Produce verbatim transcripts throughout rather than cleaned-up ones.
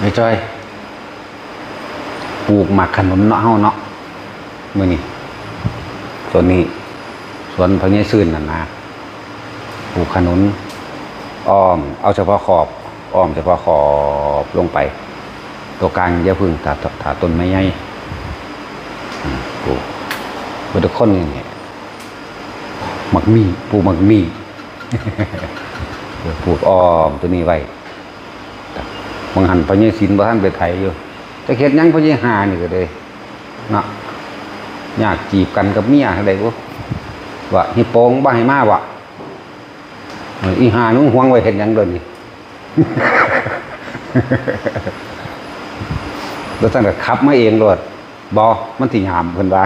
ไอ้จ้อย ปลูกหมากขนุนเนาะ เฮาเนาะ มื้อนี้ ต้นนี้ สวนพ่อใหญ่ซื่นนั่นนะ ปลูกขนุน อ้อม เอาเฉพาะขอบ อ้อมเฉพาะขอบลงไป ตัวกลางอย่าเพิ่ง ถ้า ถ้าต้นไม้ใหญ่ อืม ปลูก เพื่อทุกคนนี่เนี่ย หมากมี่ ปลูกหมากมี่ ปลูกอ้อมตัวนี้ไว้ บางหันพ่อใหญ่ศิลป์บ่ทันไปไถอยู่ จะเฮ็ดหยังพ่อใหญ่ห่านี่ก็เลย เนาะ อยากจีบกันกับเมียอะไรบ่ ว่า "ฮิปโปงบ่ให้มาบ่ อีห่า มึงหวงไว้เฮ็ดหยังเดี๋ยวนี้" แล้วท่านก็ขับมาเองโลด "บ่ มันสิหยาม" เพิ่นว่า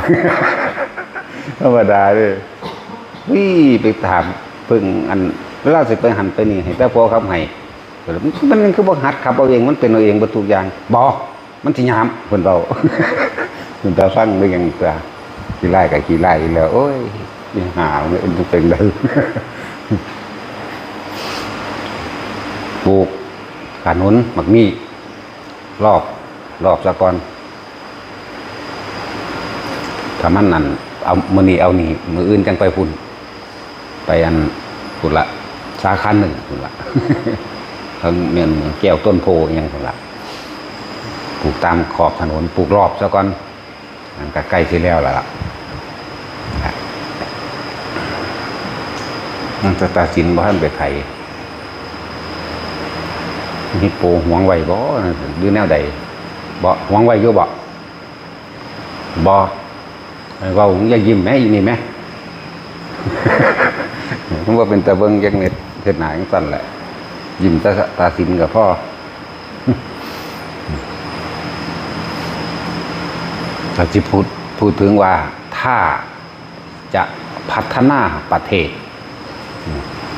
ธรรมดาเด้อ วิ ไปถามเพิ่งอัน เวลาสิไปหันไปนี่ ให้แต่พ่อขับให้ มันคือบ่หัดขับเอาเอง มันเป็นเอาเองเบิดทุกอย่าง "บ่ มันสิหยาม" เพิ่นเว้า เพิ่นตาฟังเรื่องหยังตัว ขี้ร้ายก็ขี้ร้ายอีกแล้ว โอ้ย อีห่า มันเป็นได้ ปลูกขนุนหมากมี้ รอบ รอบซะก่อน ถ้ามันนั่น เอา มื้อนี้เอานี่ มื้ออื่นจังไปพุ้น ไปอันพุ้นละ สาขาหนึ่งพุ้นละ เขาแม่นแก้วต้นโพธิ์อิหยังพุ้นละ ปลูกตามขอบถนน ปลูกรอบซะก่อน มันก็ใกล้สิแล้วล่ะล่ะ มันจะตัดสินบ่ทันไปไถ ฮิปโปหวงไว้บ่ หรือแนวใด บ่ หวงไว้อยู่บ่ บ่ เว้าอย่ายิ้มแหม อีนี่แหม มันบ่เป็นตาเบิ่งจักเม็ด เฮ็ดหน้าจังซั่นแหละ ยิ้มแต่ตาสินก็พอ ถ้าสิพูด พูดถึงว่า ถ้าจะพัฒนาประเทศ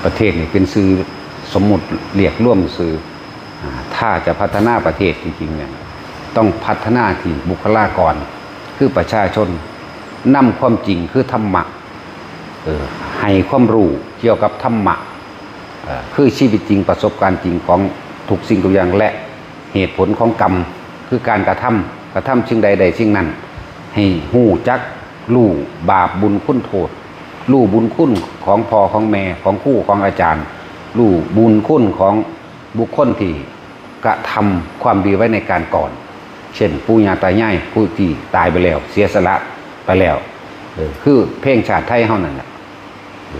ประเทศนี่เป็นชื่อสมมุติเรียกรวมชื่อ อ่า ถ้าจะพัฒนาประเทศจริงๆเนี่ย ต้องพัฒนาที่บุคลากร คือประชาชน นำความจริงคือธรรมะ เออ ให้ความรู้เกี่ยวกับธรรมะ เอ่อ คือชีวิตจริงประสบการณ์จริงของทุกสิ่งทุกอย่าง และเหตุผลของกรรม คือการกระทำ กระทำสิ่งใดได้สิ่งนั้น ให้ฮู้จัก รู้บาปบุญคุณโทษ รู้บุญคุณของพ่อของแม่ ของครูของอาจารย์ รู้บุญคุณของบุคคลที่กระทำความดีไว้ในการก่อน เช่น ปู่ย่าตายายผู้ที่ตายไปแล้ว เสียสละไปแล้ว เออ คือเพลงชาติไทยเฮานั่นแหละ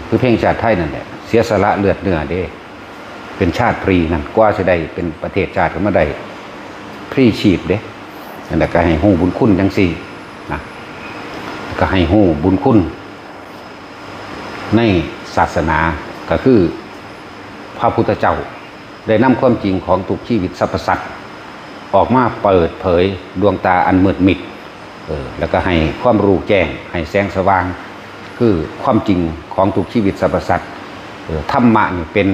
คือเพลงชาติไทยนั่นแหละ เสียสละเลือดเนื้อเด้ เป็นชาติพลีนั่น กว่าสิได้เป็นประเทศชาติขึ้นมาได้ พลีชีพเด้ นั่นแหละ ก็ให้ฮู้บุญคุณจังซี่นะ ก็ให้ฮู้บุญคุณในศาสนา ก็คือพระพุทธเจ้าได้นำความจริงของทุกชีวิตสรรพสัตว์ ออกมาเปิดเผยดวงตาอันมืดมิด เออ แล้วก็ให้ความรู้แจ้ง ให้แสงสว่าง คือความจริงของทุกชีวิตสรรพสัตว์ เออ ธรรมะนี่เป็น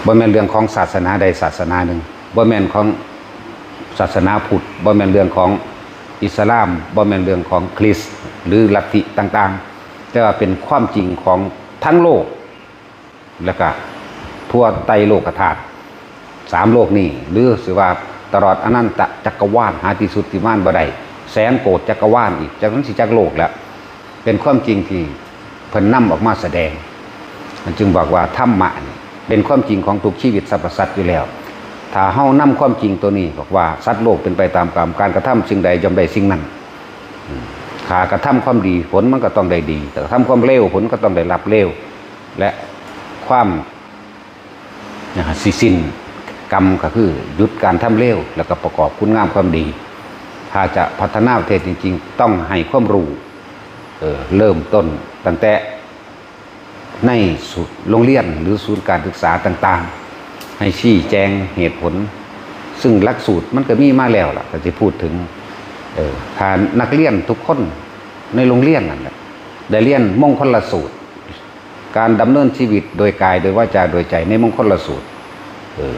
บ่แม่นเรื่องของศาสนาใดศาสนาหนึ่ง บ่แม่นของศาสนาพุทธ บ่แม่นเรื่องของอิสลาม บ่แม่นเรื่องของคริสต์ หรือลัทธิต่างๆ แต่ว่าเป็นความจริงของทั้งโลก แล้วก็ทั่วไตรโลกธาตุ สามโลกนี้ หรือสิว่าตลอดอนันตจักรวาล หาที่สุดที่ม่านบ่ได้ แสนโกฏจักรวาลอีก จักมันสิจักโลกแล้ว เป็นความจริงที่เพิ่นนำออกมาแสดง มันจึงบอกว่าธรรมะนี่เป็นความจริงของทุกชีวิตสรรพสัตว์อยู่แล้ว ถ้าเฮานำความจริงตัวนี้บอกว่าสัตว์โลกเป็นไปตามกรรม การกระทำสิ่งใดย่อมได้สิ่งนั้น อืม ถ้ากระทำความดีผลมันก็ต้องได้ดี แต่กระทำความเลวผลก็ต้องได้รับเลว และความ นะฮะ สิสิ้นกรรมก็คือหยุดการทำเลว แล้วก็ประกอบคุณงามความดี ถ้าจะพัฒนาประเทศจริงๆ ต้องให้ความรู้ เอ่อ เริ่มต้นตั้งแต่ในศูนย์โรงเรียนหรือศูนย์การศึกษาต่างๆ ให้ชี้แจงเหตุผล ซึ่งหลักสูตรมันก็มีมาแล้วล่ะ ก็สิพูดถึง เอ่อ ถ้านักเรียนทุกคนในโรงเรียนนั่นแหละ ได้เรียนมงคลสูตร การดำเนินชีวิตโดยกาย โดยวาจา โดยใจในมงคลสูตร เออ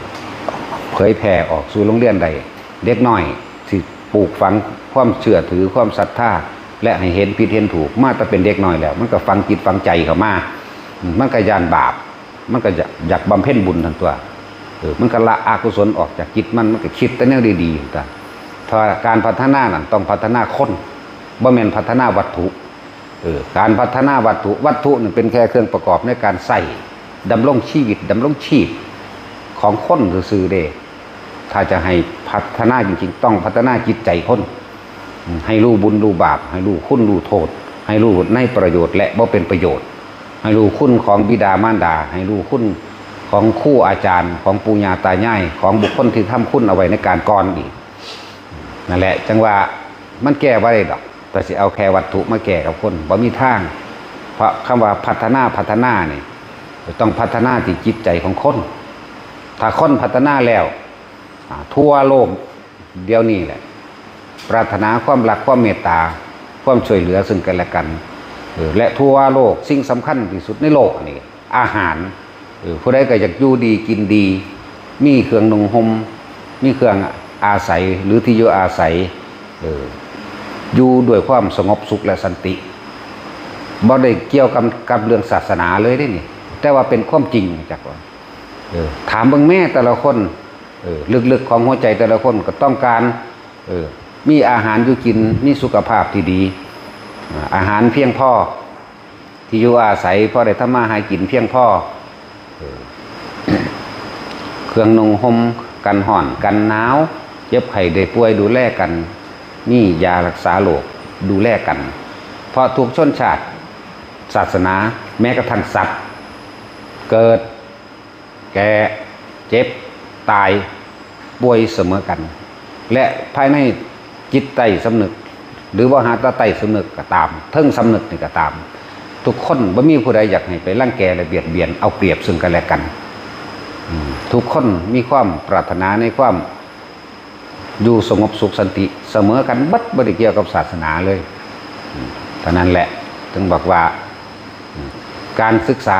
เผยแผ่ออกสู่โรงเรียนได้ เด็กน้อยสิปลูกฝังความเชื่อถือ ความศรัทธา และให้เห็นผิดเห็นถูก มาแต่เป็นเด็กน้อยแล้ว มันก็ฝังจิตฝังใจเข้ามา อืม มันก็ย้านบาป มันก็อยาก อยากบำเพ็ญบุญทั้งตัว เออมันก็ละอกุศลออกจากจิตมันมันก็คิดแต่แนวดีๆจ้ะถ้าการพัฒนานั่นต้องพัฒนาคนบ่แม่นพัฒนาวัตถุเออการพัฒนาวัตถุวัตถุนี่เป็นแค่เครื่องประกอบในการใช้ดำรงชีวิตดำรงชีพของคนซื่อๆเด้ถ้าจะให้พัฒนาจริงๆต้องพัฒนาจิตใจคน ให้รู้บุญรู้บาป ให้รู้คุณรู้โทษ ให้รู้ในประโยชน์และบ่เป็นประโยชน์ ให้รู้คุณของบิดามารดา ให้รู้คุณของครูอาจารย์ของปู่ย่าตายายของบุคคลที่ทำคุณเอาไว้ในการก่อนอีกนั่นแหละจังว่ามันแก้บ่ได้ดอกแต่สิเอาแค่วัตถุมาแก้กับคนบ่มีทางเพราะคำว่าพัฒนาพัฒนานี่ต้องพัฒนาที่จิตใจของคนถ้าคนพัฒนาแล้วทั่วโลก เดี๋ยวนี้แหละปรารถนาความรักความเมตตาความช่วยเหลือซึ่งกันและกันเออและทั่วโลกสิ่งสำคัญที่สุดในโลกนี่อาหารเออผู้ใดก็อยากอยู่ดีกินดี มีเครื่องนุ่งห่มมีเครื่องอาศัยหรือที่อยู่อาศัยเอออยู่ด้วยความสงบสุขและสันติบ่ได้เกี่ยวกับกับเรื่องศาสนาเลยเด้นี่แต่ว่าเป็นความจริงจากว่าเออถามเบิ่งแม่แต่ละคนเออลึกๆของหัวใจแต่ละคนก็ต้องการ เออมีอาหารอยู่กิน มีสุขภาพที่ดี อาหารเพียงพอ ที่อยู่อาศัยพอได้ทำมาหากินเพียงพอเออเครื่องนุ่งห่มกันฮ้อนกันหนาวเจ็บไข้ได้ป่วยดูแลกัน มียารักษาโรคดูแลกัน เพราะทุกชนชาติศาสนาแม้กระทั่งสัตว์เกิด แก่เจ็บตายป่วยเสมอกัน และภายในจิตใต้สำนึก หรือว่าหาตาใต้สำนึกก็ตามเทิงสำนึกนี่ก็ตาม ทุกคนบ่มีผู้ใดอยากให้ไปรังแกและเบียดเบียนเอาเปรียบซึ่งกันและกันทุกคนมีความปรารถนาในความอยู่สงบสุขสันติเสมอกันบัดบ่ได้เกี่ยวกับศาสนาเลยเท่านั้นแหละถึงบอกว่าการศึกษา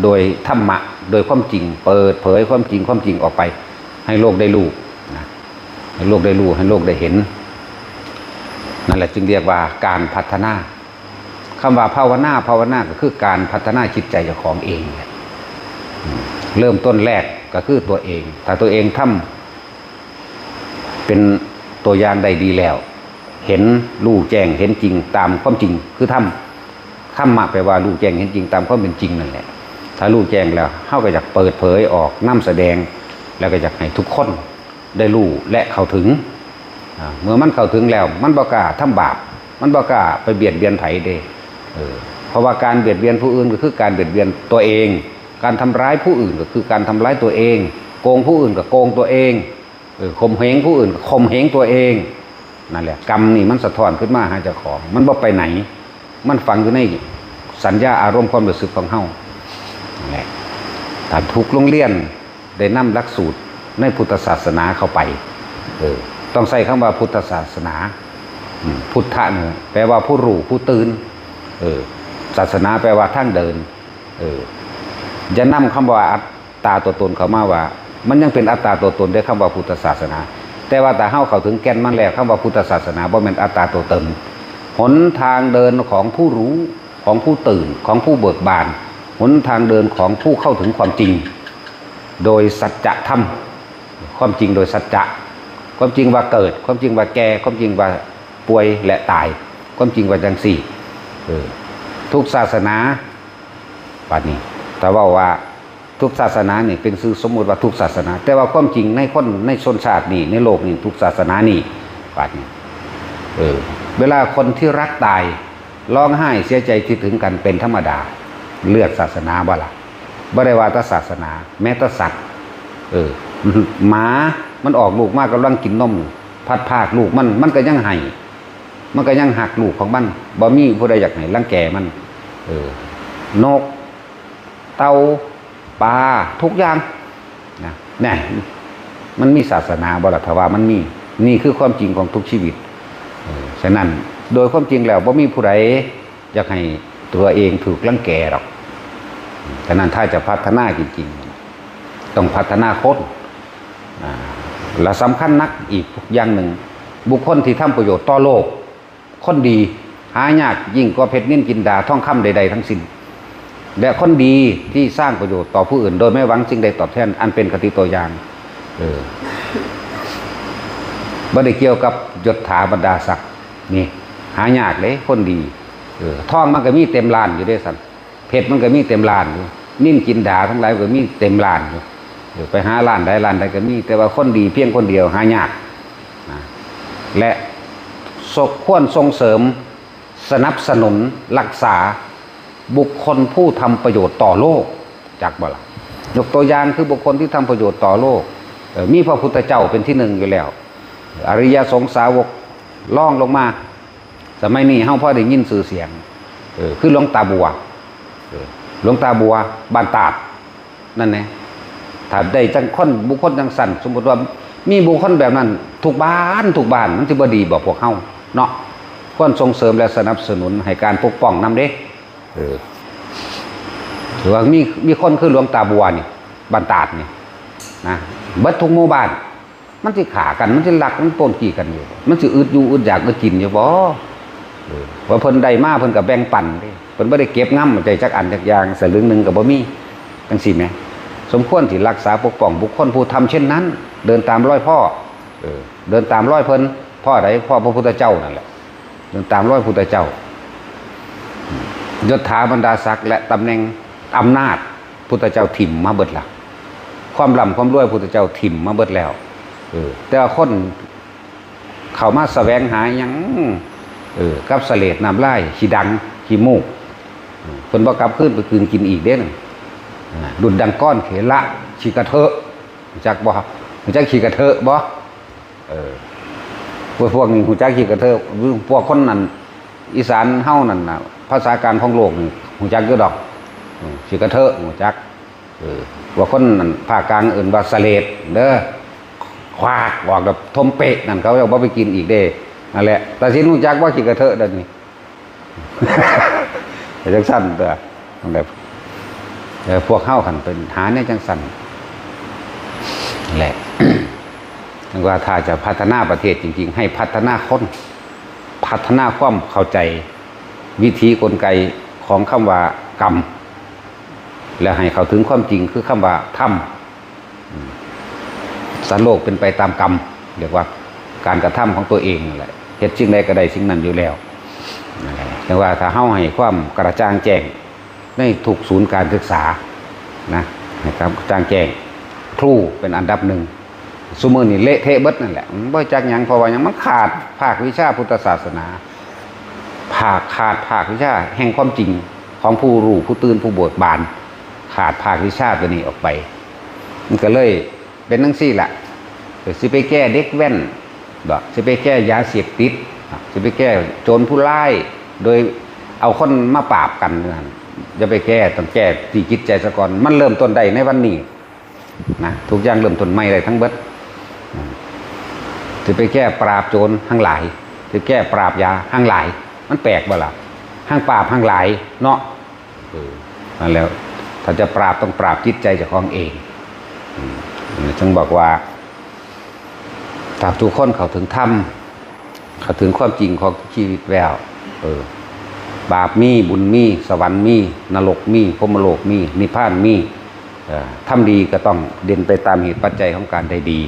โดยธรรมะโดยความจริงเปิดเผยความจริงความจริงออกไป ให้โลกได้รู้นะให้โลกได้รู้ให้โลกได้เห็น นั่นแหละจึงเรียกว่าการพัฒนาคำว่าภาวนาภาวนาก็คือการพัฒนาจิตใจเจ้าของเองเริ่มต้นแรกก็คือตัวเอง ถ้าตัวเองทำเป็นตัวอย่างได้ดีแล้ว เห็นรู้แจ้งเห็นจริงตามความจริงคือธรรมธรรมะแปลว่ารู้แจ้งเห็นจริงตามความเป็นจริงนั่นแหละ ถ้ารู้แจ้งแล้วเฮาก็อยากเปิดเผยออกนำแสดง แล้วก็อยากให้ทุกคนได้รู้และเข้าถึงเมื่อมันเข้าถึงแล้วมันบ่กล้าทำบาปมันบ่กล้าไปเบียดเบียนไผเด้เพราะว่าการเบียดเบียนผู้อื่นก็คือการเบียดเบียนตัวเอง การทำร้ายผู้อื่นก็คือการทำร้ายตัวเอง โกงผู้อื่นก็โกงตัวเองข่มเหงผู้อื่นก็ข่มเหงตัวเองนั่นแหละกรรมนี่มันสะท้อนขึ้นมาหาเจ้าของมันบ่ไปไหน มันฝังอยู่ในสัญญาอารมณ์ความรู้สึกของเฮานั่นแหละถ้าทุกโรงเรียนได้นำหลักสูตรในพุทธศาสนาเข้าไปเออต้องใช้คำว่าพุทธศาสนาพุทธะเนี่ยแปลว่าผู้รู้ผู้ตื่นเออศาสนาแปลว่าทางเดินเอออย่านำคำว่าอัตตาตัวตนเข้ามาว่า มันยังเป็นอัตตาตัวตนได้คำว่าพุทธศาสนา แต่ว่าถ้าเฮาเข้าถึงแก่นมันแล้วคำว่าพุทธศาสนาบ่แม่นอัตตาตัวตนหนทางเดินของผู้รู้ของผู้ตื่นของผู้เบิกบานหนทางเดินของผู้เข้าถึงความจริง โดยสัจธรรมความจริงโดยสัจจะความจริงว่าเกิด ความจริงว่าแก่ความจริงว่าป่วยและตาย ความจริงว่าจังสี่เออทุกศาสนาบัดนี้แต่ว่าว่า ทุกศาสนานี่เป็นชื่อสมมุติว่าทุกศาสนา แต่ว่าความจริงในคนในชนชาตินี่ในโลกนี่ทุกศาสนานี่บาดนี้เออเวลาคนที่รักตายร้องไห้เสียใจคิดถึงกันเป็นธรรมดาเลือกศาสนาบ่ล่ะบ่ได้ว่าแต่ศาสนาแม้แต่สัตว์เออหมามันออกลูกมากำลังกินนมพัดพากลูกมันมันก็ยังไห้มันก็ยังหักลูกของมันบ่มีผู้ใดอยากให้รังแกมันเออนก เต่าปลาทุกอย่างนะนี่มันมีศาสนาบ่ล่ะถ้าว่ามันมีนี่คือความจริงของทุกชีวิตเออฉะนั้นโดยความจริงแล้วบ่มีผู้ใดอยากให้ตัวเองถูกรังแกหรอกฉะนั้นถ้าจะพัฒนาจริงๆต้องพัฒนาคนอ่าและสำคัญนักอีกอย่างหนึ่งบุคคลที่ทำประโยชน์ต่อโลก คนดีหายากยิ่งกว่าเพชรนิลจินดาทองคำใดๆทั้งสิ้น และคนดีที่สร้างประโยชน์ต่อผู้อื่น โดยไม่หวังสิ่งใดตอบแทน อันเป็นคติตัวอย่าง เออบ่ได้เกี่ยวกับยศถาบรรดาศักดิ์นี่ หายากเด้คนดี เออทองมันก็มีเต็มล้านอยู่เด้สัน เพชรมันก็มีเต็มล้านอยู่ นิลจินดาทั้งหลายก็มีเต็มล้านอยู่ เออไปหาล้านใดล้านใดก็มี แต่ว่าคนดีเพียงคนเดียวหายากนะ และควรส่งเสริม สนับสนุนรักษาบุคคลผู้ทำประโยชน์ต่อโลก จักบ่ล่ะ ยกตัวอย่างคือบุคคลที่ทำประโยชน์ต่อโลก เอ่อมีพระพุทธเจ้าเป็นที่หนึ่งอยู่แล้ว อริยสงฆ์สาวกรองลงมา สมัยนี้เฮาพอได้ยินชื่อเสียง เออคือหลวงตาบัว เออหลวงตาบัวบ้านตาด นั่นแหละ ถ้าได้จังคนบุคคลจังซั่น สมมุติว่ามีบุคคลแบบนั้น ทุกบ้านทุกบ้าน มันสิบ่ดีบ่พวกเฮาเนาะ ควรส่งเสริมและสนับสนุนให้การปกป้องนำเด้ เออถือว่ามีมีคนคือหลวงตาบัวนี่ บ้านตาดนี่นะ เบิดทุกหมู่บ้าน มันสิฆ่ากัน มันสิลัก มันปล้นจี้กันอยู่ มันสิอึดอยู่อึดอยากอึดกินอยู่บ่ เออว่าเพิ่นได้มาเพิ่นก็แบ่งปันเด้ เพิ่นบ่ได้เก็บงำใจจักอันจักอย่าง สลึงหนึ่งก็บ่มี จังซี่แหม สมควรที่รักษาปกป้องบุคคลผู้ทำเช่นนั้น เดินตามรอยพ่อ เออ เดินตามรอยเพิ่น พ่อใด พ่อพระพุทธเจ้านั่นแหละ เดินตามรอยพุทธเจ้า ยศถาบรรดาศักดิ์และตำแหน่งอำนาจ พุทธเจ้าถิ่มมาเบิดละ ความร่ำความรวยพุทธเจ้าถิ่มมาเบิดแล้ว เออ แต่ว่าคนเข้ามาแสวงหาหยัง เออ กับเสลดน้ำลาย ขี้ดัง ขี้มูก เพิ่นบ่กลับคืนไปกลืนกินอีกเด้นั่น อ่า ดุจดังก้อนเขละ ขี้กระเทอะ รู้จักบ่ รู้จักขี้กระเทอะบ่ เออ พวก พวกนี้รู้จักขี้กระเทอะ พวกคนนั้น อีสานเฮานั่นน่ะ ภาษากลางของโลกนี่รู้จักอยู่ดอก อืม ขี้กระเทอะรู้จัก เออ ว่าคนนั้นภาคกลางเอิ้นว่าเสลดเด้อ ควักออกแบบทมเปะนั่น เขาเจ้าบ่ไปกินอีกเด้ นั่นแหละ แต่สิรู้จักว่าขี้กระเทอะเดี๋ยวนี้ จังซั่นตัว นั่นแหละ เออ พวกเฮาคันเป็นหาแนวจังซั่นแหละ ว่าถ้าจะพัฒนาประเทศจริงๆ ให้พัฒนาคน พัฒนาความเข้าใจ วิธีกลไกของคำว่ากรรม แล้วให้เข้าถึงความจริงคือคำว่าธรรม อืม สัตว์โลกเป็นไปตามกรรม เรียกว่าการกระทำของตัวเองนั่นแหละ เฮ็ดสิ่งใดก็ได้สิ่งนั้นอยู่แล้ว นั่นแหละ แต่ว่าถ้าเฮาให้ความกระจ่างแจ้งในทุกศูนย์การศึกษานะ ให้ความกระจ่างแจ้ง ครูเป็นอันดับหนึ่ง ซุมื้อนี้เละเทะเบิดนั่นแหละ มันบ่จักหยัง เพราะว่าหยัง มันขาดภาควิชาพุทธศาสนา ภาค ขาดภาควิชาแห่งความจริงของผู้รู้ผู้ตื่นผู้เบิกบาน ขาดภาควิชาตัวนี้ออกไป มันก็เลยเป็นจังซี่ล่ะ สิไปแก้เด็กแว่นบ่ สิไปแก้ยาเสพติด สิไปแก้โจรผู้ร้าย โดยเอาคนมาปราบกันนั่น อย่าไปแก้ ต้องแก้ที่จิตใจซะก่อน มันเริ่มต้นได้ในวันนี้นะ ทุกอย่างเริ่มต้นใหม่ได้ทั้งเบิด สิไปแก้ปราบโจรทั้งหลาย สิแก้ปราบยาทั้งหลาย มันแปลกบ่ล่ะ ทั้งปราบทั้งหลายเนาะ เออ นั่นแหละ ถ้าจะปราบต้องปราบจิตใจเจ้าของเอง อืม จึงบอกว่า ถ้าทุกคนเข้าถึงธรรม เข้าถึงความจริงของชีวิตแล้ว เออ บาปมี บุญมี สวรรค์มี นรกมี พรหมโลกมี นิพพานมี เอ่อ ทำดีก็ต้องเด่นไปตามเหตุปัจจัยของการได้ดี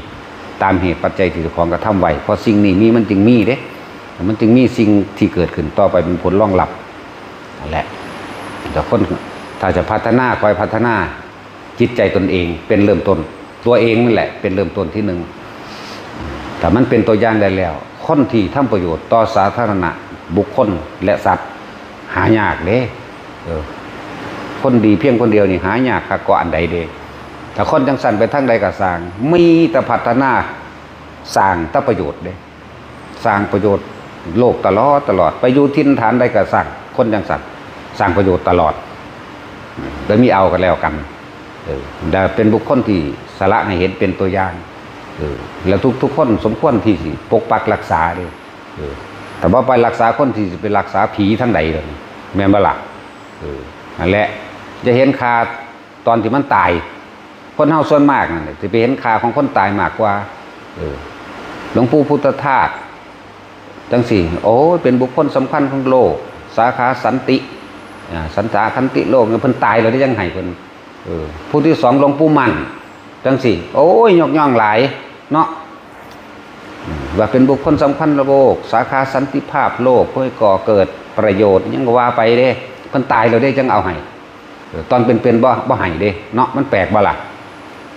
ตามเหตุปัจจัยที่เจ้าของกระทำไว้ เพราะสิ่งนี้มีมันจึงมีเด้ มันจึงมีสิ่งที่เกิดขึ้นต่อไปเป็นผลรองรับ นั่นแหละ แต่คน ถ้าจะพัฒนา คอยพัฒนาจิตใจตนเองเป็นเริ่มต้น ตัวเองนั่นแหละเป็นเริ่มต้นที่หนึ่ง ถ้ามันเป็นตัวอย่างได้แล้ว คนที่ทำประโยชน์ต่อสาธารณะบุคคลและสัตว์ หายากเด้ เออ คนดีเพียงคนเดียวนี่หายากคักกว่าอันใดเด้ ถ้าคนจังซั่นไปทางใดก็ซ่าง มีแต่พัฒนา สร้างแต่ประโยชน์เด้ สร้างประโยชน์โลกตลอดตลอด ไปอยู่ถิ่นฐานใดก็ซ่าง คนจังซั่น สร้างประโยชน์ตลอด อืม โดยมีเอากันแล้วกัน เออ และเป็นบุคคลที่สละให้เห็นเป็นตัวอย่าง เออ แล้วทุกๆคนสมควรที่สิปกปักรักษาเด้ เออ แต่ว่าไปรักษาคนที่สิไปรักษาผีทางใดล่ะนี่ แม่นบ่ล่ะ เออ นั่นแหละ จะเห็นค่าตอนที่มันตาย คนเฮาส่วนมากนั่นแหละสิไปเห็นค่าของคนตายมากกว่า เออ หลวงปู่พุทธทาส จังซี่ โอ้ย เป็นบุคคลสำคัญของโลก สาขาสันติ อ่า สันตาขันติโลกเนี่ย เพิ่นตายแล้วได้ยังให้เพิ่น เออ ผู้ที่สองหลวงปู่มั่น จังซี่ โอ้ย ยกย่องหลายเนาะ อืม ว่าเป็นบุคคลสำคัญโลก สาขาสันติภาพโลก เพื่อก่อเกิดประโยชน์ ยังก็ว่าไปเด้ เพิ่นตายแล้วได้จังเอาให้ เออ ตอนเป็นๆ บ่ บ่ให้เด้เนาะ มันแปลกบ่ล่ะ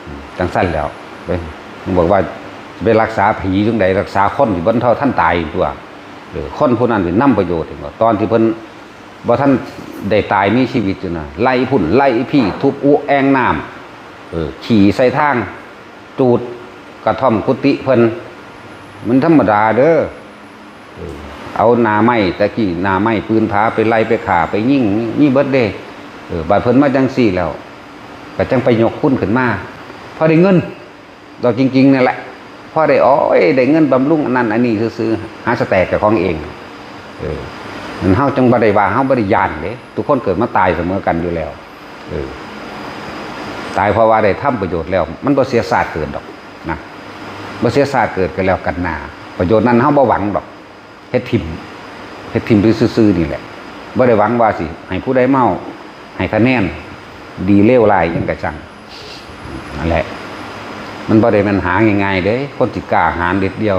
อืม จังซั่นแล้ว เว้ย มันบอกว่า ไปรักษาผีจังใด รักษาคนที่บ่ทันเฒ่าทันตายตัว เออ คนผู้นั้นสินำประโยชน์ เห็นบ่ ตอนที่เพิ่น บ่ทันได้ตายมีชีวิตอยู่นะ ไล่พุ่นไล่พี่ ทุบอุแอ่งน้ำ เออ ขี้ใส่ทาง จูดกระท่อมกุฏิเพิ่น มันธรรมดาเด้อ เออ เอาหน้าไม้ ตะกี้หน้าไม้ปืนผาไปไล่ไปฆ่าไปยิง มีเบิดเด้ เออ บัดเพิ่นมาจังซี่แล้ว ก็จังไปยกคุณขึ้นมา พอได้เงิน เราจริงๆนั่นแหละ พอได้ โอ้ย ได้เงินบำรุงอันนั้นอันนี้ซื่อๆ หาสแต็กกับของเอง เออ มัน เฮาจังบ่ได้ว่า เฮาบ่ได้ย้านเด้ ทุกคนเกิดมาตายเสมอกันอยู่แล้ว เออ ตายเพราะว่าได้ทำประโยชน์แล้ว มันบ่เสียชาติเกิดดอกนะ บ่เสียชาติเกิดก็แล้วกันนา ประโยชน์นั้นเฮาบ่หวังดอก เฮ็ดถิ่ม เฮ็ดถิ่มไปซื่อๆนี่แหละ บ่ได้หวังว่าสิให้ผู้ใดเมา ให้คะแนน ดีเลวร้ายหยังกะซัง นั่นแหละ มันบ่ได้แม่นหาง่ายๆเด้ คนสิกล้าหาญเด็ดเดี่ยว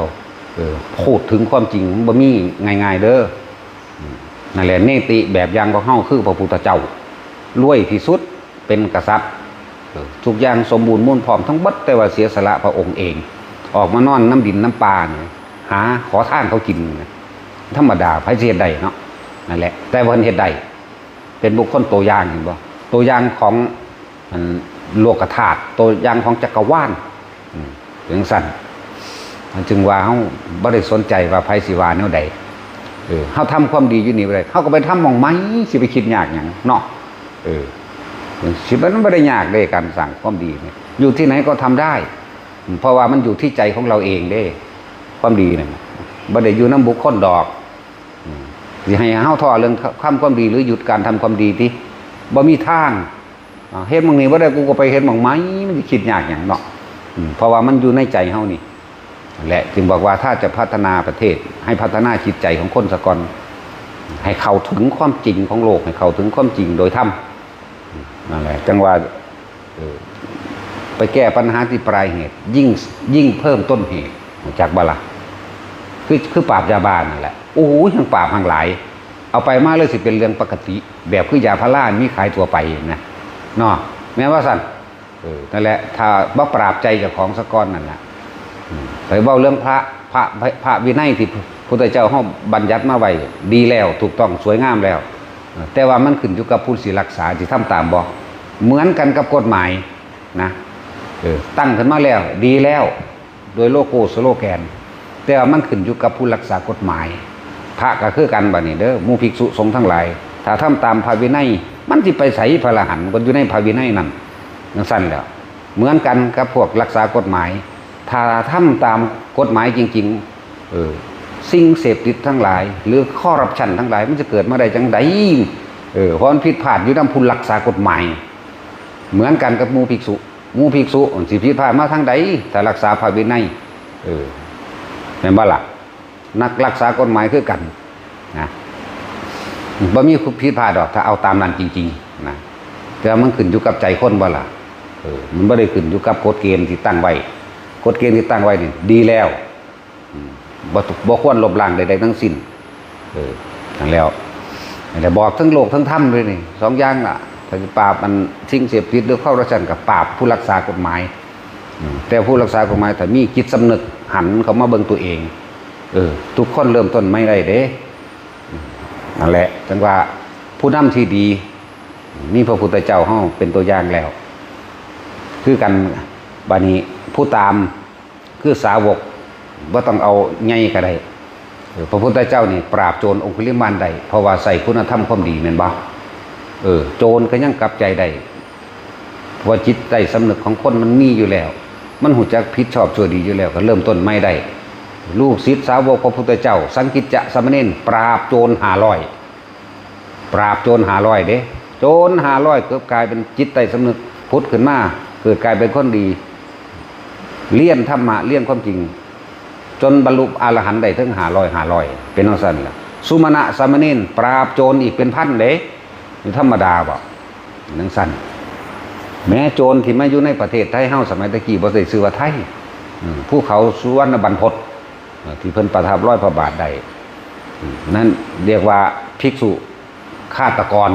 เออ พูดถึงความจริงมันบ่มีง่ายๆเด้อ อืม นั่นแหละ เนติแบบอย่างของเฮาคือพระพุทธเจ้า รวยที่สุด เป็นกษัตริย์ เออ ทุกอย่างสมบูรณ์มูลพร้อมทั้งเบิด แต่ว่าเสียสละพระองค์เอง ออกมานอนนำดินนำป่านี่ หาขอทานเขากินนะ ธรรมดา ไผสิเฮ็ดได้เนาะ นั่นแหละ แต่เพิ่นเฮ็ดได้ เป็นบุคคลตัวอย่าง เห็นบ่ ตัวอย่างของ อัน โลกธาตุ ตัวอย่างของจักรวาล อืม จังซั่น มันจึงว่าเฮาบ่ได้สนใจว่าไผสิว่าแนวใด เออ เฮาทำความดีอยู่นี่บ่ได้ เฮาก็ไปทำหม่องใหม่ สิไปคิดยากหยังเนาะ เออ สิ มันบ่ได้ยากเด้ การสร้างความดีนี่ อยู่ที่ไหนก็ทำได้ เพราะว่ามันอยู่ที่ใจของเราเองเด้ ความดีนี่ บ่ได้อยู่นำบุคคลดอก อืม สิให้เฮาท้อเรื่องทำความดี หรือหยุดการทำความดีติ บ่มีทาง อ่า เฮ็ดหม่องนี้บ่ได้ กูก็ไปเฮ็ดหม่องใหม่ มันสิคิดยากหยังเนาะ อืม เพราะว่ามันอยู่ในใจเฮานี่ และจึงบอกว่าถ้าจะพัฒนาประเทศ ให้พัฒนาจิตใจของคนซะก่อน ให้เข้าถึงความจริงของโลก ให้เข้าถึงความจริงโดยธรรม นั่นแหละ จังว่า เออ ไปแก้ปัญหาที่ปลายเหตุ ยิ่ง ยิ่งเพิ่มต้นเหตุ รู้จักบ่ล่ะ คือ คือปราบยาบ้านั่นแหละ โอ้โห ยังปราบแฮ่งหลาย เอาไปมาเลยสิเป็นเรื่องปกติ แบบคือยาพารามีขายทั่วไปนะ เนาะ แม่นว่าซั่น เออ นั่นแหละ ถ้าบ่ปราบใจเจ้าของซะก่อนนั่นน่ะ อืม ไปเว้าเรื่องพระ พระ พระวินัยที่พุทธเจ้าเฮาบัญญัติมาไว้ ดีแล้ว ถูกต้อง สวยงามแล้ว เออ แต่ว่ามันขึ้นอยู่กับผู้สิรักษา สิทำตามบ่ เหมือนกันกับกฎหมายนะ เออ ตั้งขึ้นมาแล้ว ดีแล้ว โดยโลโก้ สโลแกน แต่ว่ามันขึ้นอยู่กับผู้รักษากฎหมาย พระก็คือกันบัดนี้เด้อ หมู่ภิกษุสงฆ์ทั้งหลาย ถ้าทำตามพระวินัย มันสิไปไส พระอรหันต์ก็อยู่ในพระวินัยนั่น จังซั่นแหล้ว เหมือนกันกับพวกรักษากฎหมาย ถ้าทำตามกฎหมายจริงๆ เออ สิ่งเสพติดทั้งหลาย หรือคอร์รัปชันทั้งหลาย มันจะเกิดมาได้จังใด เออ เพราะมันผิดพลาดอยู่นำผู้รักษากฎหมาย เหมือนกันกับหมู่ภิกษุ หมู่ภิกษุสิผิดพลาดมาทางใด ถ้ารักษาพระวินัย เออ แม่นบ่ล่ะ นักรักษากฎหมายคือกันนะ บ่มีผิดพลาดดอก ถ้าเอาตามนั้นจริงๆนะ แต่ว่ามันขึ้นอยู่กับใจคนบ่ล่ะ เออ มันบ่ได้ขึ้นอยู่กับกฎเกณฑ์ที่ตั้งไว้ กฎเกณฑ์ที่ตั้งไว้นี่ดีแล้ว อืม บ่ถูก บ่ควรลบล้างใดๆทั้งสิ้น เออ นั่นแล้ว นั่นแหละ บอกทั้งโลกทั้งธรรมเลยนี่ สองอย่างล่ะ ถ้าสิปราบมันสิ่งเสพติดหรือคอร์รัปชันก็ปราบผู้รักษากฎหมาย อืม แต่ผู้รักษากฎหมายถ้ามีจิตสำนึกหันเข้ามาเบิ่งตัวเอง เออ ทุกคนเริ่มต้นใหม่ได้เด้ อืม นั่นแหละ จังว่าผู้นำที่ดี มีพระพุทธเจ้าเฮาเป็นตัวอย่างแล้ว คือกัน บัดนี้ผู้ตาม คือสาวก บ่ต้องเอาใหญ่ก็ได้ เออ พระพุทธเจ้านี่ปราบโจรองคุลิมานได้ เพราะว่าใส่คุณธรรมความดีแม่นบ่ เออ โจรก็ยังกลับใจได้ เพราะว่าจิตใต้สำนึกของคนมันมีอยู่แล้ว มันรู้จักผิดชอบชั่วดีอยู่แล้ว ก็เริ่มต้นใหม่ได้ ลูกศิษย์สาวกพระพุทธเจ้า สังกิจจะสามเณร ปราบโจรห้าร้อย ปราบโจรห้าร้อยเด้ โจรห้าร้อยเกิดกลายเป็นจิตใต้สำนึกผุดขึ้นมา เกิดกลายเป็นคนดี เรียนธรรมะ เรียนความจริง จนบรรลุอรหันต์ได้ถึงห้าร้อย ห้าร้อย เป็นจั่งซั่นล่ะ สุมาณะสามเณรปราบโจรอีกเป็นพันเด้ อยู่ธรรมดาบ่ จังซั่น แม้โจรที่มาอยู่ในประเทศไทยเฮาสมัยตะกี้บ่ได้ชื่อว่าไทย อืม ภูเขาสุวรรณบรรพต เอ่อ ที่เพิ่นประทับรอยพระบาทได้ อืม นั่นเรียกว่าภิกษุฆาตกร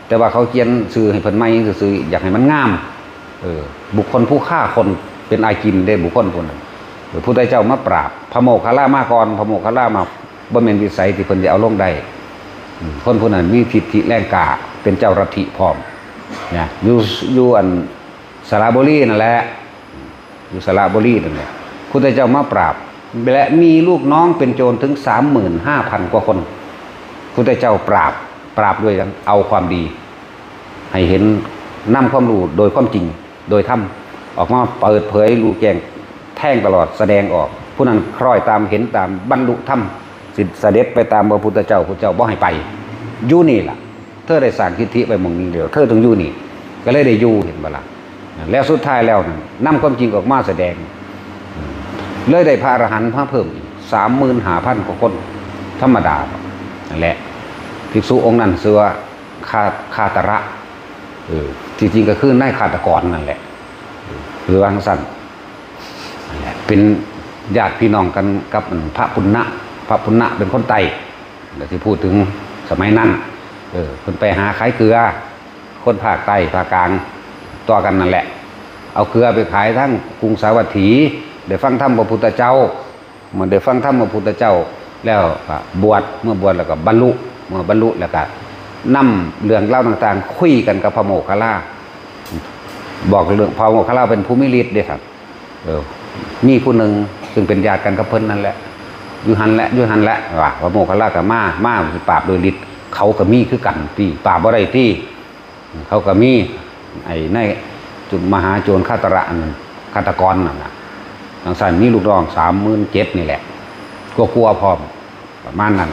แต่ว่าเขาเขียนชื่อให้เพิ่นใหม่ซื่อๆ อยากให้มันงาม เออ บุคคลผู้ฆ่าคนเป็นอาจินเด้ บุคคลผู้นั้น พระพุทธเจ้ามาปราบ พระโมคคัลลามาก่อน พระโมคคัลลามา บ่แม่นวิสัยที่เพิ่นจะเอาลงได้ อืม คนผู้นั้นมีทิฐิแรงกล้า เป็นเจ้าลัทธิพร้อม นะ อยู่ อยู่อันสระบุรีนั่นแหละ อยู่สระบุรีนั่นแหละ พุทธเจ้ามาปราบ และมีลูกน้องเป็นโจรถึงสามหมื่นห้าพันกว่าคน พุทธเจ้าปราบ ปราบด้วยการเอาความดี ให้เห็น นำความรู้โดยความจริง โดยธรรม ออกมาเปิดเผยรู้แจ้งแทงตลอดแสดงออก ผู้นั้นคล้อยตามเห็นตามบรรลุธรรม สิเสด็จไปตามพระพุทธเจ้า พุทธเจ้าบ่ให้ไป อยู่นี่ล่ะ เธอได้สร้างทิฐิไว้หม่องนี้แล้ว เธอต้องอยู่นี่ ก็เลยได้อยู่ เห็นบ่ล่ะ แล้วสุดท้ายแล้วนั่น นำความจริงออกมาแสดง เลยได้พระอรหันต์มาเพิ่มอีกสามหมื่นห้าพันกว่าคน ธรรมดา นั่นแหละ ภิกษุองค์นั้นชื่อว่า คา คาตระ เออ ที่จริงก็คือนายฆาตกรนั่นแหละ คือว่าจั่งซั่น นั่นแหละ เป็นญาติพี่น้องกันกับพระปุณณะ พระปุณณะเป็นคนไต้ ก็สิพูดถึงสมัยนั้น เออ เพิ่นไปหาขายเกลือ คนภาคใต้ ภาคกลาง ต่อกันนั่นแหละ เอาเกลือไปขายทั้งกรุงสาวัตถี ได้ฟังธรรมพระพุทธเจ้า เมื่อได้ฟังธรรมพระพุทธเจ้าแล้วก็บวช เมื่อบวชแล้วก็บรรลุ เมื่อบรรลุแล้วก็นำเรื่องราวต่างๆ คุยกันกับพระโมคคัลลา บอกเรื่องพระโมคคัลลาเป็นผู้มีฤทธิ์เด้ครับ เออ มีผู้หนึ่งซึ่งเป็นญาติกันกับเพิ่นนั่นแหละ อยู่หั่นแหละ อยู่หั่นแหละ ว่าพระโมคคัลลาก็มา มาปราบโดยฤทธิ์ เขาก็มีคือกัน ที่ปราบบ่ได้ที่ เขาก็มี ไอ้นายจุดมหาโจรฆาตระอันฆาตกรนั่นน่ะ จั่งซั่นมีลูกน้องสามหมื่นเจ็ดนี่แหละ กลัวๆ พร้อม ประมาณนั้น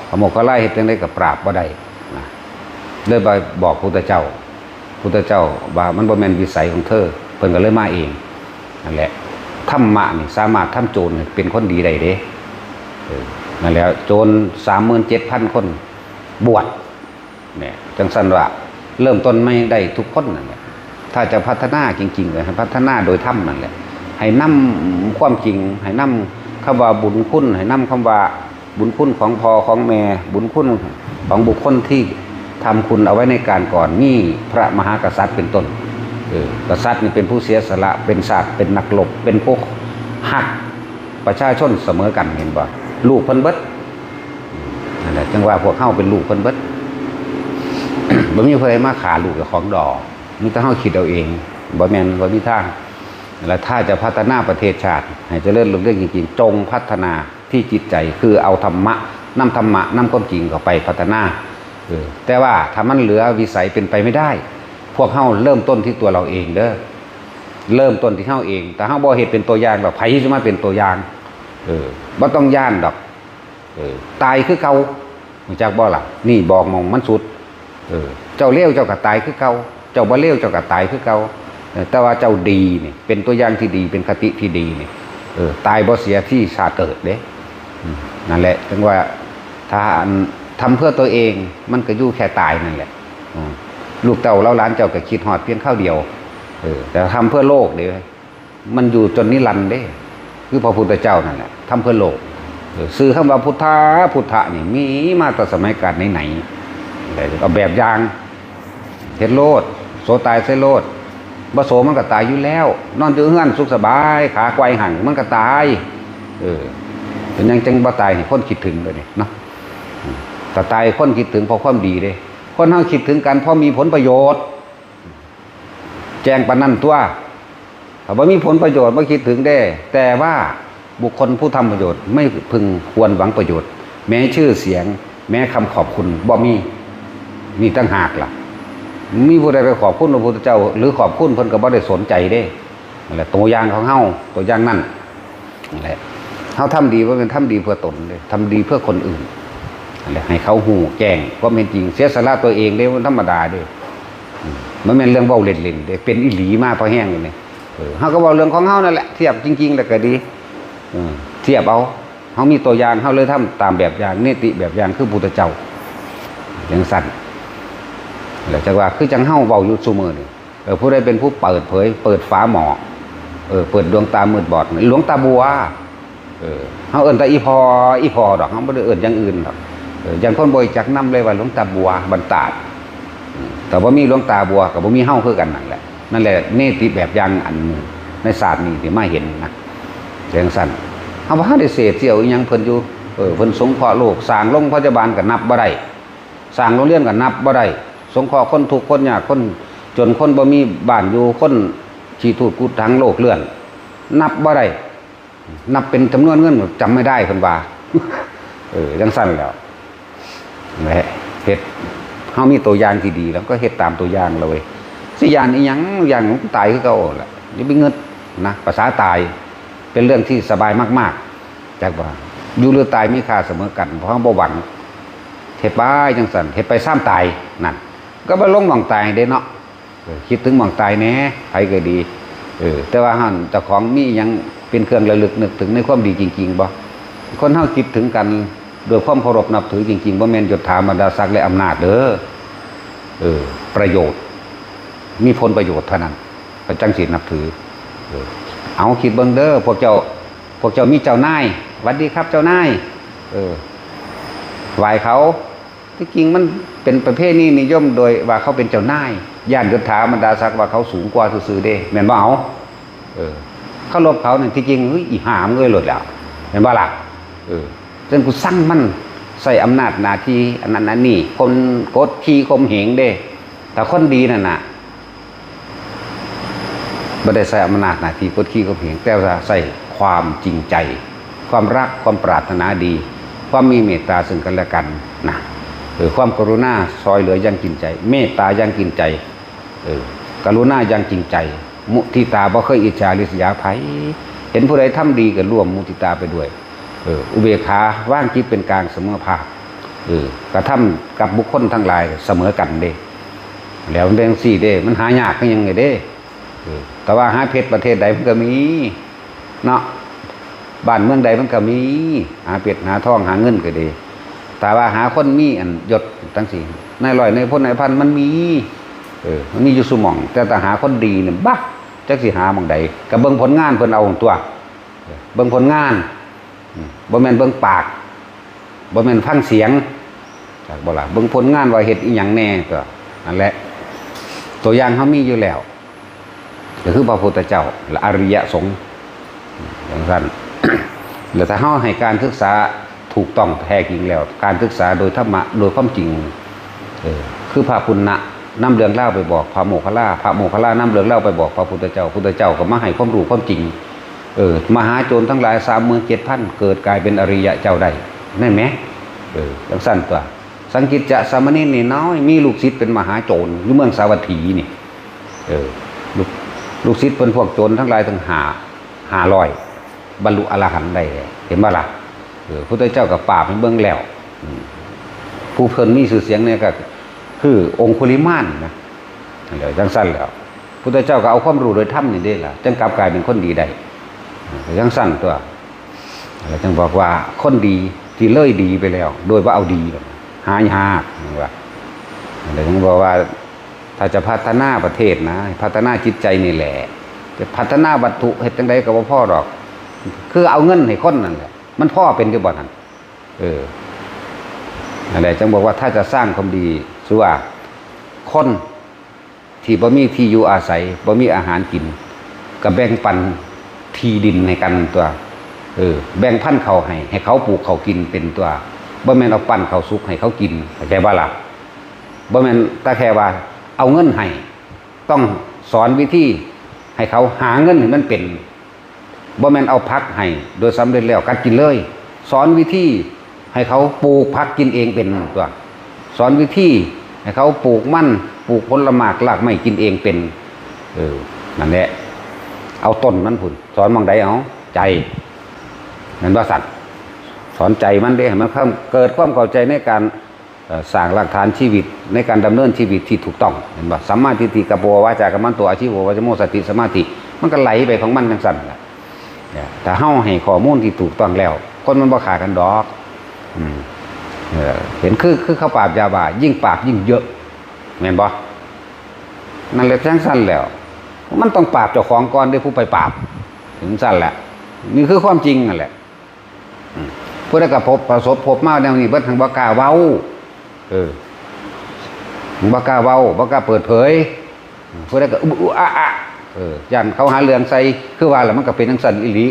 พระโมคคัลลาเฮ็ดจั่งใดก็ปราบบ่ได้นะ เลยไปบอกพุทธเจ้า พุทธเจ้าว่ามันบ่แม่นวิสัยของเธอ เพิ่นก็เลยมาเอง นั่นแหละ ธรรมะนี่สามารถทำโจรให้เป็นคนดีได้เด้ เออ นั่นแหละ โจรสามหมื่นเจ็ดพันคนบวช เนี่ย จั่งซั่นว่าเริ่มต้นใหม่ได้ทุกคนนั่นแหละ ถ้าจะพัฒนาจริงๆ ก็ให้พัฒนาโดยธรรมนั่นแหละ ให้นำความจริง ให้นำคำว่าบุญคุณ ให้นำคำว่าบุญคุณของพ่อของแม่ บุญคุณของบุคคลที่ทำคุณเอาไว้ในการก่อน มีพระมหากษัตริย์เป็นต้น เออ กษัตริย์นี่เป็นผู้เสียสละ เป็นชาติ เป็นนักรบ เป็นผู้ฮักประชาชนเสมอกัน เห็นบ่ ลูกเพิ่นเบิด นั่นแหละ จั่งว่าพวกเฮาเป็นลูกเพิ่นเบิด บ่มีผู้ใดมาฆ่าลูกเจ้าของดอก มีแต่เฮาคิดเอาเอง บ่แม่น บ่มีทาง และถ้าจะพัฒนาประเทศชาติให้เจริญรุ่งเรืองจริงๆ จงพัฒนาที่จิตใจ คือเอาธรรมะ นำธรรมะ นำความจริงเข้าไปพัฒนา เออ แต่ว่าถ้ามันเหลือวิสัยเป็นไปไม่ได้ พวกเฮาเริ่มต้นที่ตัวเราเองเด้อ เริ่มต้นที่เฮาเอง ถ้าเฮาบ่เฮ็ดเป็นตัวอย่างแล้ว ไผสิมาเป็นตัวอย่าง เออ บ่ต้องย้านดอก เออ ตายคือเก่า รู้จักบ่ล่ะ นี่บอกหม่องมันสุด เออ เจ้าเลวเจ้าก็ตายคือเก่า เจ้าบ่เลวเจ้าก็ตายคือเก่า เออ แต่ว่าเจ้าดีนี่ เป็นตัวอย่างที่ดี เป็นคติที่ดีนี่ เออ ตายบ่เสียที่ชาติเกิดเด้ อืม นั่นแหละ จั่งว่า ถ้าอันทำเพื่อตัวเอง มันก็อยู่แค่ตายนั่นแหละ อืม ลูกเต้าเหล่าหลานเจ้าก็คิดฮอดเพียงคราวเดียว เออ แต่ทำเพื่อโลกเด้ มันอยู่จนนิรันดร์เด้ คือพระพุทธเจ้านั่นแหละ ทำเพื่อโลก เออ ชื่อคำว่าพุทธะ พุทธะนี่มีมาแต่สมัยกาลไหนๆ เอาแบบอย่าง เฮ็ดโลด โสตายใส่โลด บ่โสมันก็ตายอยู่แล้ว นอนอยู่เฮือนสุขสบาย ขาไกวหั่น มันก็ตาย เออ เป็นหยังจังบ่ตายให้คนคิดถึงเด้อนี่เนาะ อืม ถ้าตายคนคิดถึงเพราะความดีเด้ คนเฮาคิดถึงกันเพราะมีผลประโยชน์ แจ้งปานนั้นตัว ถ้าบ่มีผลประโยชน์บ่คิดถึงเด้ แต่ว่าบุคคลผู้ทำประโยชน์ไม่พึงควรหวังประโยชน์ แม้ชื่อเสียง แม้คำขอบคุณบ่มี นี่ต่างหากล่ะ มีผู้ใดไปขอบคุณพระพุทธเจ้า หรือขอบคุณเพิ่นก็บ่ได้สนใจเด้ นั่นแหละ ตัวอย่างของเฮา ตัวอย่างนั่น นั่นแหละ เฮาทำดีบ่แม่นทำดีเพื่อตนเด้ ทำดีเพื่อคนอื่น นั่นแหละ ให้เขาฮู้แจ้งความเป็นจริง เสียสละตัวเองเด้ มันธรรมดาเด้ อืม มันแม่นเรื่องเว้าเล่นๆเด้ เป็นอีหลีมาพอแฮงเลยนี่ เออ เฮาก็เว้าเรื่องของเฮานั่นแหละ เทียบจริงๆแล้วก็ดี เออ เทียบเอา เฮามีตัวอย่าง เฮาเลยทำตามแบบอย่าง นิติแบบอย่างคือพุทธเจ้า จั่งซั่น แล้วจักว่าคือจังเฮาเว้าอยู่ซุมื้อนี่ เออ ผู้ใดเป็นผู้เปิดเผย เปิดฝาหม้อ เออ เปิดดวงตามืดบอด หลวงตาบัว เออ เฮาเอิ้นแต่อีพ่อ อีพ่อดอก เฮาบ่ได้เอิ้นอย่างอื่นดอก เออ อย่างคนบ่รู้จักนำเลยว่าหลวงตาบัว บันตาด อืม แต่บ่มีหลวงตาบัวก็บ่มีเฮาคือกันนั่นแหละ นั่นแหละเนติแบบอย่างอันหนึ่งในศาสตร์นี้ที่มาเห็นนะ จังซั่น เฮาบ่ทันได้เสพเสี่ยวอีหยังเพิ่นอยู่ เออ เพิ่นสงเคราะห์โลก สร้างโรงพยาบาลก็นับบ่ได้ สร้างโรงเรียนก็นับบ่ได้ สงเคราะห์คนทุกข์คนยาก คนจน คนบ่มีบ้านอยู่ คนขี้ทูดกุดถัง โลกเลื่อน นับบ่ได้ นับเป็นจำนวนเงินจำไม่ได้เพิ่นว่า เออ จังซั่นแหล้ว แหละ เฮ็ด เฮามีตัวอย่างที่ดีแล้วก็เฮ็ดตามตัวอย่างเลย สิย้านอีหยัง ย้านตายคือเก่าแหละ อย่าไปงึดนะ ภาษาตาย เป็นเรื่องที่สบายมากๆ จักว่า อยู่หรือตายมีค่าเสมอกัน เพราะเฮาบ่หวัง เฮ็ดไปจังซั่น เฮ็ดไปซ้ำตาย นั่น ก็บ่ลงหม่องตายเด้เนาะ เออ คิดถึงหม่องตายแหน่ ไผก็ดี เออ แต่ว่าหั่นเจ้าของมีหยังเป็นเครื่องระลึกนึกถึงในความดีจริงๆบ่ คนเฮาคิดถึงกันด้วยความเคารพนับถือจริงๆ บ่แม่นยศถาบรรดาศักดิ์และอำนาจเด้อ เออ ประโยชน์ มีผลประโยชน์เท่านั้น ก็จังสินับถือ เออ เอาคิดเบิ่งเด้อ พวกเจ้า พวกเจ้ามีเจ้านาย หวัดดีครับเจ้านาย เออ ไหว้เขา ที่จริงมันเป็นประเพณีนิยมโดยว่าเขาเป็นเจ้านาย ย้านยศถาบรรดาศักดิ์ว่าเขาสูงกว่าซื่อๆเด้ แม่นบ่เอา เออ เคารพเขาเนี่ย ที่จริง เฮ้ย อีห่ามึงเอ้ย โลดแล้ว แม่นบ่ล่ะ เออ ซึ่งกูซังมัน ใช้อำนาจหน้าที่ อันนั้นอันนี้ คนกดขี่ข่มเหงเด้ แต่คนดีนั่นน่ะ บ่ได้ใช้อำนาจหน้าที่กดขี่ข่มเหง แต่ว่าใช้ความจริงใจ ความรัก ความปรารถนาดี ความมีเมตตาซึ่งกันและกันนะ เออ ความกรุณา ซอยเหลืออย่างจริงใจ เมตตาอย่างจริงใจ เออ กรุณาอย่างจริงใจ มุทิตา บ่เคยอิจฉาริษยาไผ เห็นผู้ใดทำดีก็ร่วมมุทิตาไปด้วย เออ อุเบกขาวางจิตเป็นกลางเสมอภาค เออ กระทำกับบุคคลทั้งหลายเสมอกันเด้ แล้วมันเป็นจั่งซี้เด้ มันหายากคือหยังไงเด้ เออ แต่ว่าหาเพชรประเทศใดมันก็มี เนาะ บ้านเมืองใดมันก็มี หาเพชรหาทองหาเงินก็ดี แต่ว่าหาคนมีอันยศจั่งซี้ นายร้อยนายพลนายพันมันมี เออ มันมีอยู่ซุหม่อง แต่ถ้าหาคนดีเนี่ย บะ จักสิหาหม่องใด ก็เบิ่งผลงานเพิ่นเอาตัว เบิ่งผลงาน อืม บ่แม่นเบิ่งปาก บ่แม่นฟังเสียง จักบ่ล่ะ เบิ่งผลงานว่าเฮ็ดอีหยังแหน่ ก็นั่นแหละ ตัวอย่างเฮามีอยู่แล้ว ก็คือพระพุทธเจ้า และอริยสงฆ์ จั่งซั่น แล้วถ้าเฮาให้การศึกษาถูกต้องแท้จริงแล้ว การศึกษาโดยธรรมะ โดยความจริง เออ คือพระปุณณะนำเรื่องราวไปบอกพระโมคคัลลา พระโมคคัลลานำเรื่องราวไปบอกพระพุทธเจ้า พุทธเจ้าก็มาให้ความรู้ความจริง เออ มหาโจรทั้งหลาย สามหมื่นเจ็ดพัน เกิดกลายเป็นอริยะเจ้าได้ แม่นไหม เออ จั่งซั่นตัว สังกิจจะสามเณรนี่น้อย มีลูกศิษย์เป็นมหาโจรอยู่เมืองสาวัตถีนี่ เออ ลูก ลูกศิษย์เป็นพวกโจรทั้งหลายทั้งห้า ห้าร้อย บรรลุอรหันต์ได้ เห็นบ่ล่ะ เออ พุทธเจ้าก็ปราบให้เบิ่งแล้ว อืม ผู้เพิ่นมีชื่อเสียงเนี่ยก็คือองคุลิมานนะ นั่นแหละ จั่งซั่นแหล้ว พุทธเจ้าก็เอาความรู้โดยธรรมนี่เด้ล่ะ จั่งกลับกลายเป็นคนดีได้ เออ จั่งซั่นตัว แล้วจั่งบอกว่าคนดีที่เลยดีไปแล้ว โดยว่าเอาดี หายาก ว่า แล้วจั่งบอกว่า ถ้าจะพัฒนาประเทศนะ พัฒนาจิตใจนี่แหละ จะพัฒนาวัตถุเฮ็ดจั่งใดก็บ่พอดอก คือเอาเงินให้คนนั่นแหละ มันพอเป็นอยู่บ่นั่น เออ นั่นแหละ จั่งบอกว่าถ้าจะสร้างความดี คือว่า คนที่บ่มีที่อยู่อาศัย บ่มีอาหารกิน ก็แบ่งปันที่ดินให้กันตัว เออ แบ่งพันธุ์ข้าวให้ ให้เขาปลูกข้าวกินเป็นตัว บ่แม่นเอาปั้นข้าวสุกให้เขากิน เข้าใจบ่ล่ะ บ่แม่นแต่แค่ว่าเอาเงินให้ ต้องสอนวิธีให้เขาหาเงินให้มันเป็น บ่แม่นเอาผักให้โดยสำเร็จแล้วกัดกินเลย สอนวิธีให้เขาปลูกผักกินเองเป็นตัว สอนวิธีให้เขาปลูกมัน ปลูกผลหมากรากไม้กินเองเป็น เออ นั่นแหละ เอาต้นมันพุ้น สอนหม่องใด เอา ใจ แม่นบ่สัตว์ สอนใจมันเด้ ให้มันเกิดความเข้าใจในการ เอ่อ สร้างรากฐานชีวิตในการดำเนินชีวิตที่ถูกต้อง เห็นบ่ สัมมาทิฏฐิ กัปโปวาจากัมมันโต อาชีโววาจโม สติสมาธิ มันก็ไหลไปของมันจั่งซั่นล่ะ เนี่ย ถ้าเฮาให้ข้อมูลที่ถูกต้องแล้ว คนมันบ่ฆ่ากันดอก อืม เออ เห็นคือ คือเขาปราบยาบ้า ยิ่งปราบยิ่งเยอะ แม่นบ่ นั่นแหละจั่งซั่นแหล้ว มันต้องปราบเจ้าของก่อนเด้ ผู้ไปปราบ ถึงซั่นแหละ นี่คือความจริงนั่นแหละ อืม ผู้ใดก็พบ ประสบพบมาแนวนี้เบิด หั้งบ่กล้าเว้า เออ บ่กล้าเว้า บ่กล้าเปิดเผย ผู้ใดก็อุอะอะ เออ ย่านเขาหาเรื่องใส่ คือว่าล่ะ มันก็เป็นจั่งซั่นอีหลี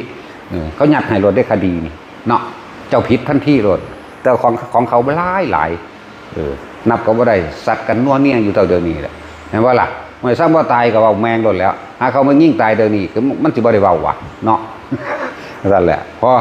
เออ เขายัดให้โลดเด้ คดีนี่ เนาะ เจ้าผิดทันทีโลด แต่ของ ของเขาหลายหลาย เออ นับก็บ่ได้ ซัดกันนัวเนียอยู่เท่าเดี๋ยวนี้แหละ แม่นบ่ล่ะ เมื่อซ้ำบ่ตายก็เว้าแม่งโลดแล้ว หาเขามายิงตายเดี๋ยวนี้ คือมันสิบ่ได้เว้าหวะ เนาะ นั่นแหละ พอ